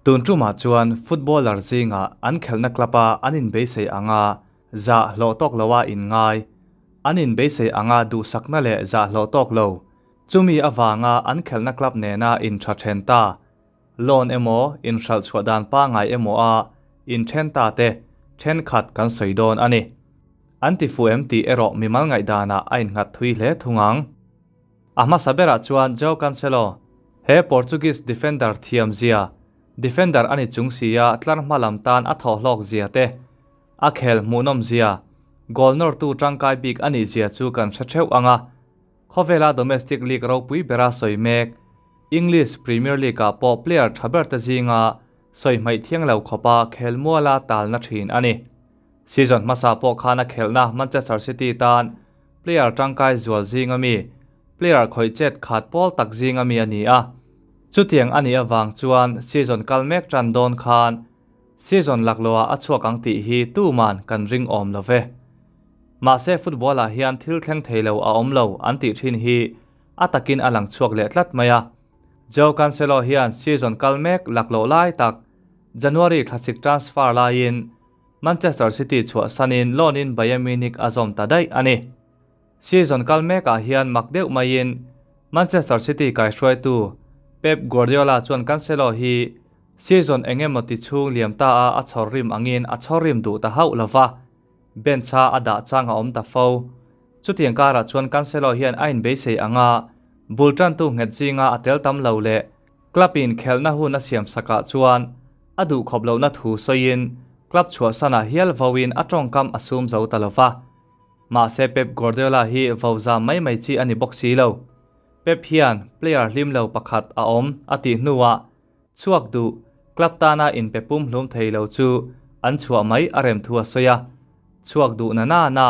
Tun tumah chuan footballer zingah an khelhna club-a an inbeisei anga zah hlawh tawk loa inngai, an inbeisei anga duhsakna leh zah hlawh tawk lo, chumi avanga an khelhna club nena intha then ta, loan emaw inhralh chhuah dan pangngai emaw a inthen ta te thenkhat kan sawi dawn a ni. An ti fuh em tih erawh mimal ngaihdanah a innghat thui hle thung ang. A hmasa berah chuan Joao Cancelo, he Portuguese defender thiam zia, defender a ni chung sia tlar hma lam tan a thawhhlawk zia te, a khel hmuhnawm zia, goal nawrtu tangkai bik a nih zia chu kan hre theuh ang a. Khawvela domestic league ropui bera sawi mek, English Premier League-ah pawh player tha ber te zinga sawi hmaih thiang lo khawpa khelmuala talna thin a ni. Season hmasa pawh khan a khelhna Manchester City tan player tangkai zual zinga mi, player khawih chet khat pawl tak zinga mi a ni a. Chutiang a nih avang chuan season kal mek tan dawn khan season laklawhah a chhuak ang tih hi tuman kan ring awm lo ve. Mahse football ah hian thil thleng thei lo a awm lo an tih thin hi a takin a lang chhuak leh tlat mai a. Joao Cancelo hian season kal mek laklawh lai tak January thlasik transfer laiin Manchester City chhuahsanin loan in Bayern Munich a zawm ta daih a ni. Season kal mekah hian mak deuh maiin Manchester City kaihruaitu Pep Guardiola chuan Cancelo hi season eng emaw ti chhung liam ta a a chhawr rim angin a chhawr rim duh ta hauh lo va, bench a a dah chang a awm ta fo. Chutiang karah chuan Cancelo hian a inbeisei anga bul tantu nghet zinga a tel tam lo leh Club in khelhna hun a siam sakah chuan a duhkhawp lohna thu sawiin club chhuahsanah hial vauin a tawngkam a sum zo ta lo va. Mahse Pep Guardiola hi vau zam mai mai chi a ni bawk si lo. Pep hian player hlim lo pakhat a awm a tih hnuah chhuak duh club tana inpe pum hlum thei lo chu an chhuah mai a rem thu a sawi a. Chhuak duh na na na,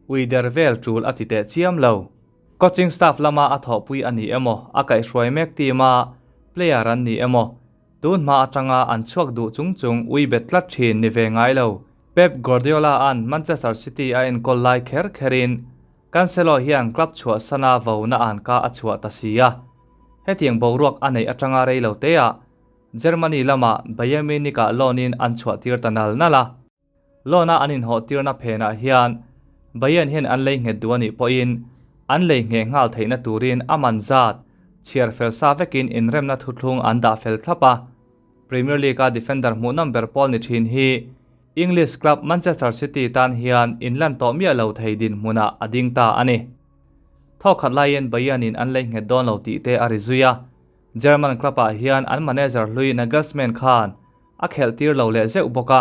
ui der vel tul a ti teh chiam lo. Coaching staff lama a thawhpui a ni emaw, a kaihhruai mek team a player an ni emaw, tun hma atanga an chhuak duh chung chung ui bet tlat thin ni ve ngai lo. Pep Guardiola-a'n Manchester City a enkawl lai kher kherin Cancelo hian club chhuahsana vona an ka a chhuah ta si a. Hetiang boruak a neih atanga rei lo teah Germany lamah Bayern Munich-ah loan-in an chhuahtir ta nal nal a. Loan-a an inhawh tirna phenah hian Bayern hian an lei nghet duh a nih pawhin an lei ngheh nghal theihna turin a man zat chhiar fel sa vekin inremna thuthlung an dah fel thlap a. Premier League-a defender hmuhnawm ber pawl ni thin hi English club Manchester City tan hian inlan tawh miah lo thei dinhmunah a ding ta a ni. Thawkhat laiin Bayern-in an lei nghet dawn lo tih te a ri zui a. German club-ah hian an manager hlui Nagelsmann khan a khelh tir lo leh zeuh bawk a.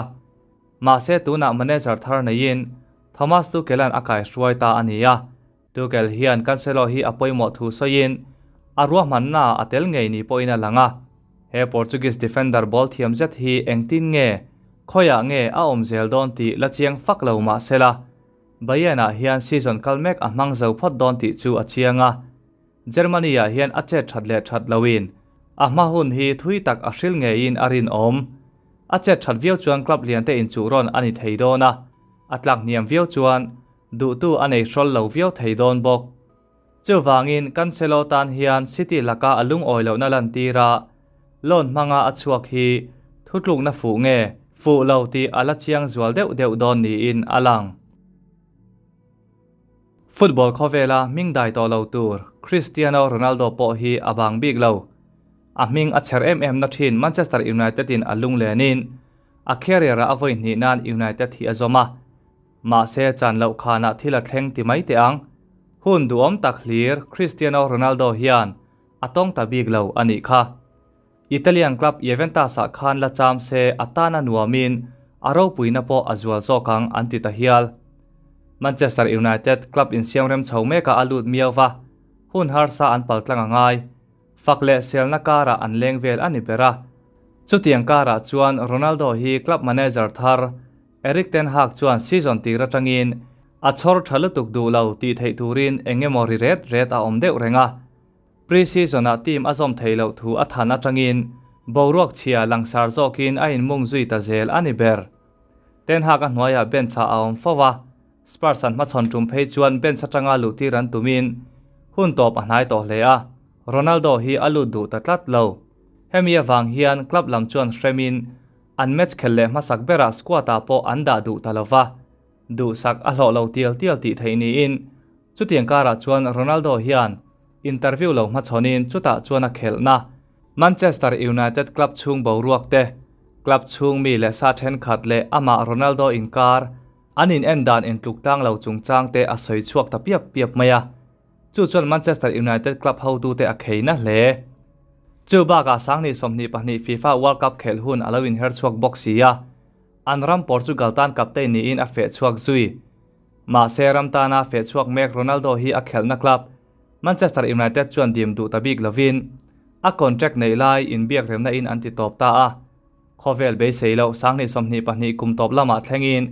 Mahse tunah manager thar neiin Thomas Tuchel-a'n a kaihruai ta a ni a. Tuchel hian Cancelo hi a pawimawh thu sawiin a ruahmanna a tel ngei ni pawhin a lang a. He Portuguese defender ball thiam zet hi engtin nge, khawiah nge a awm zel dawn tih la chiang fak lo mahsela Bayern-ah hian season kal mek a hmang zo phawt dawn tih chu a chiang a. Germany-ah hian a chet that leh that loin a hma hun hi thui tak a hril ngeiin a rinawm. A chet that viau chuan club lian te inchuh rawn a ni thei dawn a, a tlak hniam viau chuan duhtu a nei hrawl lo viau thei dawn bawk. Chuvangin Cancelo tan hian City laka a lungawi lohna lantir a, loan hmanga a chhuak hi thutlukna fuh nge fuh lo tih a la chiang zual deuh deuh dawn niin a lang. Football khawvela hming dai tawh lo tur Cristiano Ronaldo pawh hi a bang bik lo. A hming a chher em em na thin Manchester United in a lunglenin a career ah a vawi hnih nan United hi a zawm a. Mahse chan loh khanah thil a thleng ti mai teh ang. Hun duhawm tak hlir Cristiano Ronaldo hian a tawng ta bik lo a nih kha. Italian club Juventus ah khan la cham se a tan a nuamin a ropuina pawh a zual zawk ang an ti ta hial. Manchester United club insiamrem chho mekah a lut miau va, hun harsa an paltlang a ngai. Fak leh selna karah an leng vel a ni ber a. Chutiang karah chuan Ronaldo hi club manager thar Erik ten Hag chuan season tir atangin a chhawr tha lutuk duh lo tih theih turin eng emaw ri ret ret a awm deuh reng a. Pre-season-ah team a zawm thei loh thu a than atangin boruak chhia langsar zawkin a inmung zui ta zel a ni ber. Ten Hag a hnuaiah bench-ah a awm fo a, Spurs an hmachhawn tum phei chuan bench atanga luhtir an tumin hun tawp a hnai tawh hle a, Ronaldo hi a lut duh ta tlat lo. Hemi avang hian club lam chuan hremin an match khelh leh hmasak berah squad ah pawh an dah duh ta lova, duhsak a hlawh lo tial tial tih theih niin chutiang karah chuan Ronaldo hian interview lo hmachhawnin chutah chuan a khelhna Manchester United club chhung boruak te, club chhung mi leh sa thenkhat leh amah Ronaldo inkar an in en dan intluk tlang lo chungchang te a sawi chhuak ta piap piap mai a. Chu chuan Manchester United club hotute a khei na hle. Chu bakah 2022 FIFA World Cup khelh hun a lo inher chhuak bawk si a, an ram Portugal tan captain niin a feh chhuak zui. Mahse ram tana feh chhuak mek Ronaldo hi a khelhna club Manchester United chuan dim duh ta bik lovin a contract neih lai inbiak remna in an ti tawp ta a. Khawvel beisei loh 2022 kum tawp lamah thlengin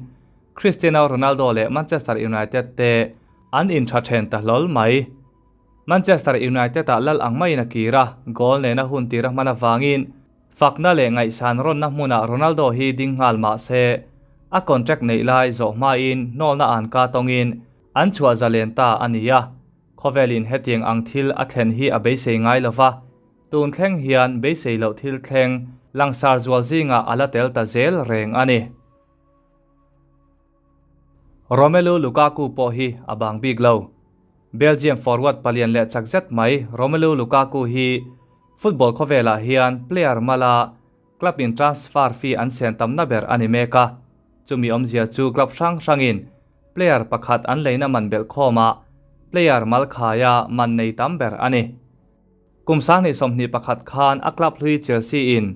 Cristiano Ronaldo leh Manchester United te an intha then ta hlawl mai. Manchester United-ah lal ang maiin a kir a, goal nena hun tir a hman avangin fakna leh ngaihsan rawnna hmunah Ronaldo hi ding nghal mah se, a contract neih lai zawh hmain hnawlna an ka tawngin an chhuah zalen ta a ni a. Khawvelin hetiang ang thil a thlen hi a beisei ngai lova, Tun thleng hian beisei loh thil thleng langsar zual zingah a la tel ta zel reng a ni. Romelu Lukaku pawh hi a bang bik lo. Belgium forward palian leh chak zet mai Romelu Lukaku hi football khawvelah hian player mala club in transfer fee an sen tamna ber a ni mek a. Chumi awmzia chu club hrang hrangin player pakhat an leina man belh khawmah player mal khaia man nei tam ber a ni. Kum 2021 khan a club hlui Chelsea in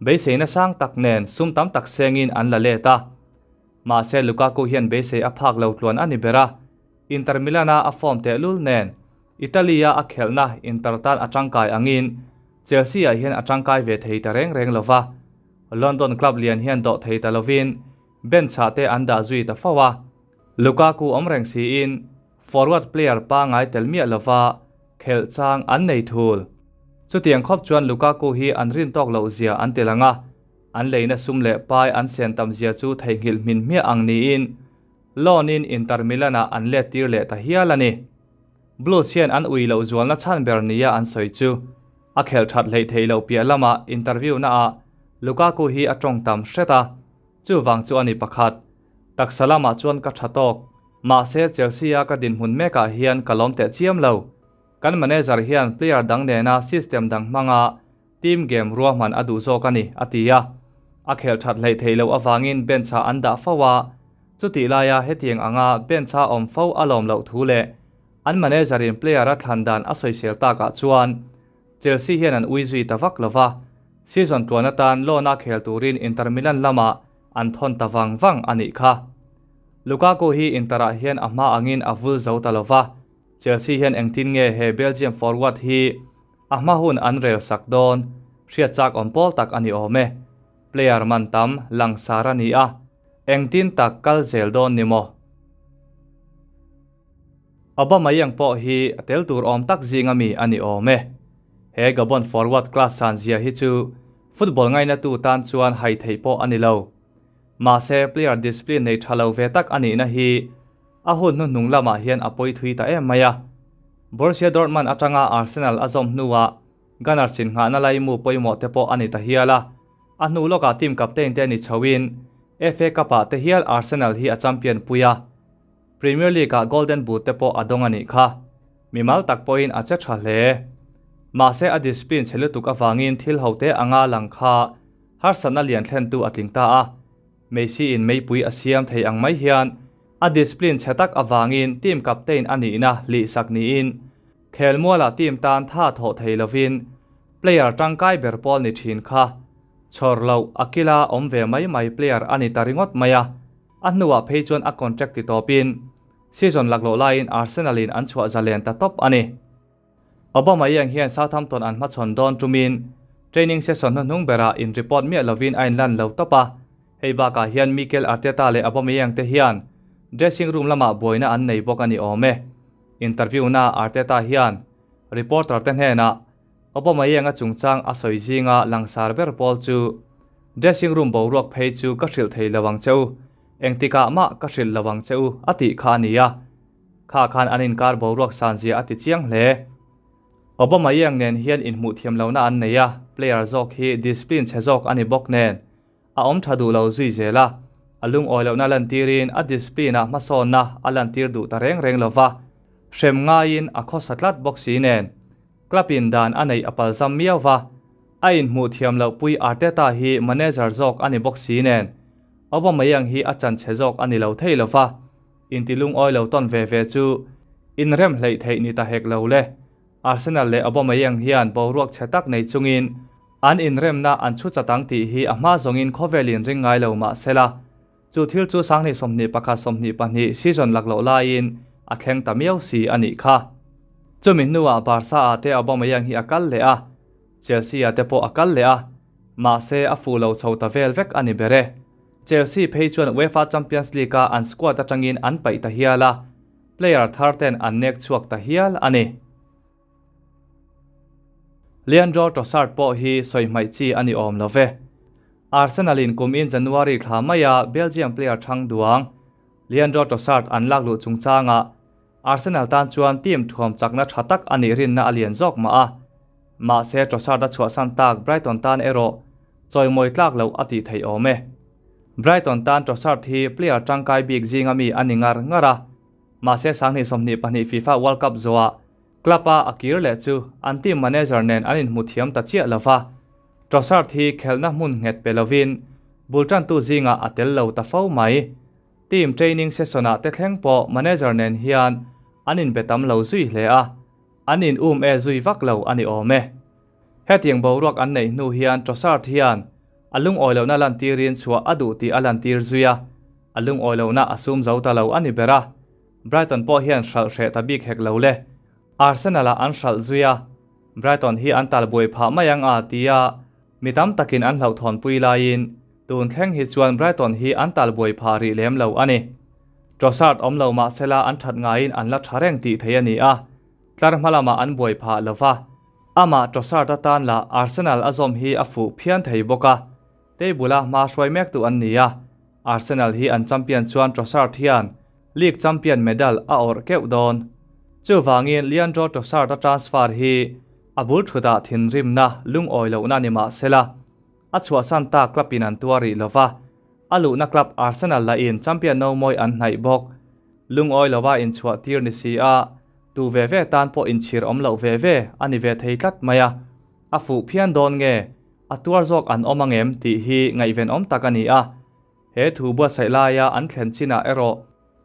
beiseina sang tak nen sum tam tak sengin an la let a. Mahse Lukaku hian beisei a phak lo tluan a ni ber a, Inter Milan a a form tehlul nen Italy-a a khelhna Inter tan a tangkai angin Chelsea ah hian a tangkai ve thei ta reng reng lova. London club lian hian dawh thei ta lovin bench ah te an dah zui ta fo a. Lukaku awm reng siin Forward player pangai tel miah lova khelh chang an nei thul. Chutiang khawp chuan Lukaku hi an rin tawk loh zia an ti lang a, an leina sum leh pai an sen tam zia chu theihnghilh hmin hmiah ang niin loan in Inter Milan ah an let tir leh ta hial a ni. Blues hian an ui loh zualna chhan ber nia an sawi chu a khelh that hleih theih loh piah lamah interview na ah Lukaku hi a tawng tam hret a, chuvang chu a ni pakhat. Taksa lamah chuan ka tha tawk. Mahse Chelsea-a ka dinhmun mekah hian ka lawm teh chiam lo. Kan manager hian player dang nena system dang hmanga team game ruahman a duh zawk a ni, a ti a. A khelh that hleih theih loh avangin bench-ah an dah fo a. Chutih laia hetiang anga bench-a awm fo a lawm loh thu leh an manager-in player-a thlan dan a sawisel takah chuan Chelsea hian an ui zui ta vak lo va. Season tluan atan loan-a khel turin Inter Milan lamah an thawn ta vang vang a nih kha. Lukaku hi Inter-ah hian a hma angin a vul zo ta lo va, Chelsea hian engtin nge he Belgium forward hi a hma hun an rel sak dawn hriat chak awm pawl tak a ni awm e. Player man tam langsar a ni a, engtin tak kal zel dawn ni maw? Aubameyang pawh hi a tel tur awm tak zinga mi a ni awm e. He Gabon forward class san zia hi chu football ngainatu tan chuan hai theih pawh a ni lo. Mahse player discipline nei tha lo ve tak a nihna hi a hun hnuhnung lamah hian a pawi thui ta em mai a. Borussia Dortmund atanga Arsenal a zawm hnuah Gunners in nghahna laimu pawimawh te pawh a ni ta hial a. A hnu lawkah team captain te ni chhoin FA Cup ah te hial Arsenal hi a champion pui a. Premier League ah Golden Boot te pawh a dawng a nih kha. Mimal tak pawhin a che tha hle. Mahse a discipline chhe lutuk avangin thil hote anga lang kha harsatna lian thlentu a tling ta a. Messi in meipui a siam thei ang mai hian a discipline chhe tak avangin team captain a nihna lihsak niin khelmualah team tan tha thawh thei lovin player tangkai ber pawl ni thin kha chhawr loh a kila awm ve mai mai player a ni ta ringawt mai a. A hnuah phei chuan a contract ti tawpin season laklawh laiin Arsenal in an chhuah zalen ta tawp a ni. Aubameyang hian Southampton an hmachhawn dawn tumin training session hnuhnung berah in report miah lovin a inlan lo tawp a, hei bakah hian Mikel Arteta leh Aubameyang te hian dressing room lamah buaina an nei bawk a ni awm e. Interview naah Arteta hian reporter te hnenah Aubameyang-a chungchang a sawi zinga langsar ber pawl chu dressing room boruak phei chu ka hrilh thei lo ang che u, engtikah mah ka hrilh lo ang che u a tih kha a ni a. Kha khan an inkar boruak san zia a ti chiang hle. Aubameyang nen hian inhmuh thiam lohna an nei a, player zawk hi discipline chhe zawk a ni bawk nen a awm tha duh lo zui zel a, a lungawi lohna lantirin a discipline ah hmasawnna a lantir duh ta reng reng lova, hrem ngaiin a khawsa tlat bawk si nen club in dan a neih a palzam miau va, a inhmuh thiam loh pui Arteta hi manager zawk a ni bawk si nen Aubameyang hi a chan chhe zawk a ni lo thei lova. Inti lungawi lo tawn ve ve chu inrem hleih theih ni ta hek lo le. Arsenal leh Aubameyang hian boruak chhe tak nei chungin an inremna an chhu chat ang tih hi a hma zawngin khawvel in ring ngai lo mah sela, chu thil chu sanghnih 21 22 season lakloh laiin a thleng ta miau si a nih kha. Chumi hnuah Barca ah te Aubameyang hi a kal leh a, Chelsea ah te pawh a kal leh a, mahse a fuh lo chho ta vel vek a ni ber e. Chelsea phei chuan UEFA Champions League-a an squad atangin an paih ta hial a, player thar ten an nek chhuak ta hial a ni. Leandro Trossard pawh hi sawi hmaih chi a ni awm lo ve. Arsenal-in kumin January thla maia Belgium player thang duang Leandro Trossard an lak luh chungchangah Arsenal tan chuan team thuam chakna tha tak a nih rinna a lian zawk mah a. Mahse Trossard a chhuahsan tak Brighton tan erawh chawimawi tlak loh a tih theih awm e. Brighton tan Trossard hi player tangkai bik zinga mi a ni ngar ngar a. Mahse 2022 FIFA World Cup zawhah club-a a kir leh chu an team manager nen an inhmu thiam ta chiah lova. Trossard hi khelhna hmun nghet pe lovin bul tantu zingah a tel lo ta fo mai. Team training session-ah te thleng pawh manager nen hian an inbe tam lo zui hle a, an in um e zui vak lo a ni awm e. Hetiang boruak an neih hnu hian Trossard hian a lungawi lohna lantirin chhuah a duh tih a lantir zui a, a lungawi lohna a sum zo ta lo a ni ber a, Brighton pawh hian hralh hreh ta bik hek lo le. Arsenal-ah an hralh zui a, Brighton hi an tal buai phah mai ang a tia Mi tam takin an hlauhthawnpui laiin tun thleng hi chuan Brighton hi an talbuai phah rih lem lo a ni. Trossard awm lo mah sela an that ngaiin an la tha reng tih theih a ni a, tlar hma lamah an buai phah lo va. Amah Trossard atan lah Arsenal a zawm hi a fuh phian thei bawk a, table-a hma hruai mektu an ni a, Arsenal hi an champion chuan Trossard hian League champion medal a awrh keuh dawn. Chuvangin Leandro Trossard-a transfer hi a bul thutah thinrimna lungawi lohna ni mah sela, a chhuahsan tak club-in an tuar rih lova, a luhna club Arsenal lahin champion no mawi an hnaih bawk. Lungawi lova inchhuah tir ni si a, tu ve ve tan pawh inchhir awm loh ve ve a ni ve thei tlat mai a. A fuh phian dawn nge, a tuar zawk an awm angem tih hi ngaihvenawm tak a ni a. He thu buatsaih laia an thlen chinah erawh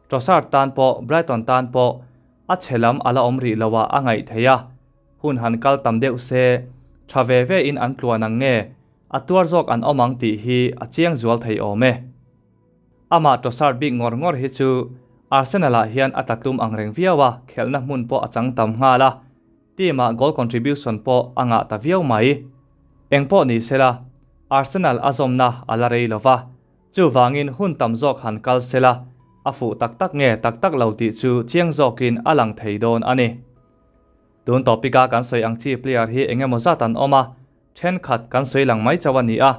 Trossard tan pawh Brighton tan pawh a chhe lam a la awm rih lo ah a ngaih theih a, hun han kal tam deuh se tha ve ve in an tluan ang nge a tuar zawk an awm ang tih hi a chiang zual thei awm e. Amah Trossard bik ngawr ngawr hi chu Arsenal ah hian a tlatlum ang reng viau a, khelhna hmun pawh a chang tam nghal a, Team ah goal contribution pawh a ngah ta viau mai. Engpawh ni sela, Arsenal a zawmna a la rei lova, chuvangin hun tam zawk han kal sela, a fuh tak tak nge tak tak lo tih chu chiang zawkin a lang thei dawn a ni. Tun topic a kan sawi ang chi player hi engemaw zat an awm a, thenkhat kan sawi lang mai chauh a ni a.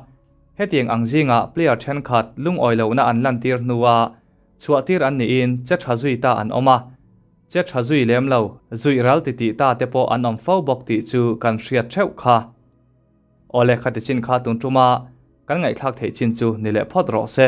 Hetiang ang zingah player thenkhat lungawi lohna an lantir hnua chhuahtir an niin che tha zui ta an awm a. Che tha zui lem lo, zuih ral ti tih ta te pawh an awm fo bawk tih chu kan hriat theuh kha. Awle khati chin kha tun tuma kan ngaihthlak theih chin chu ni leh phawt rawh se.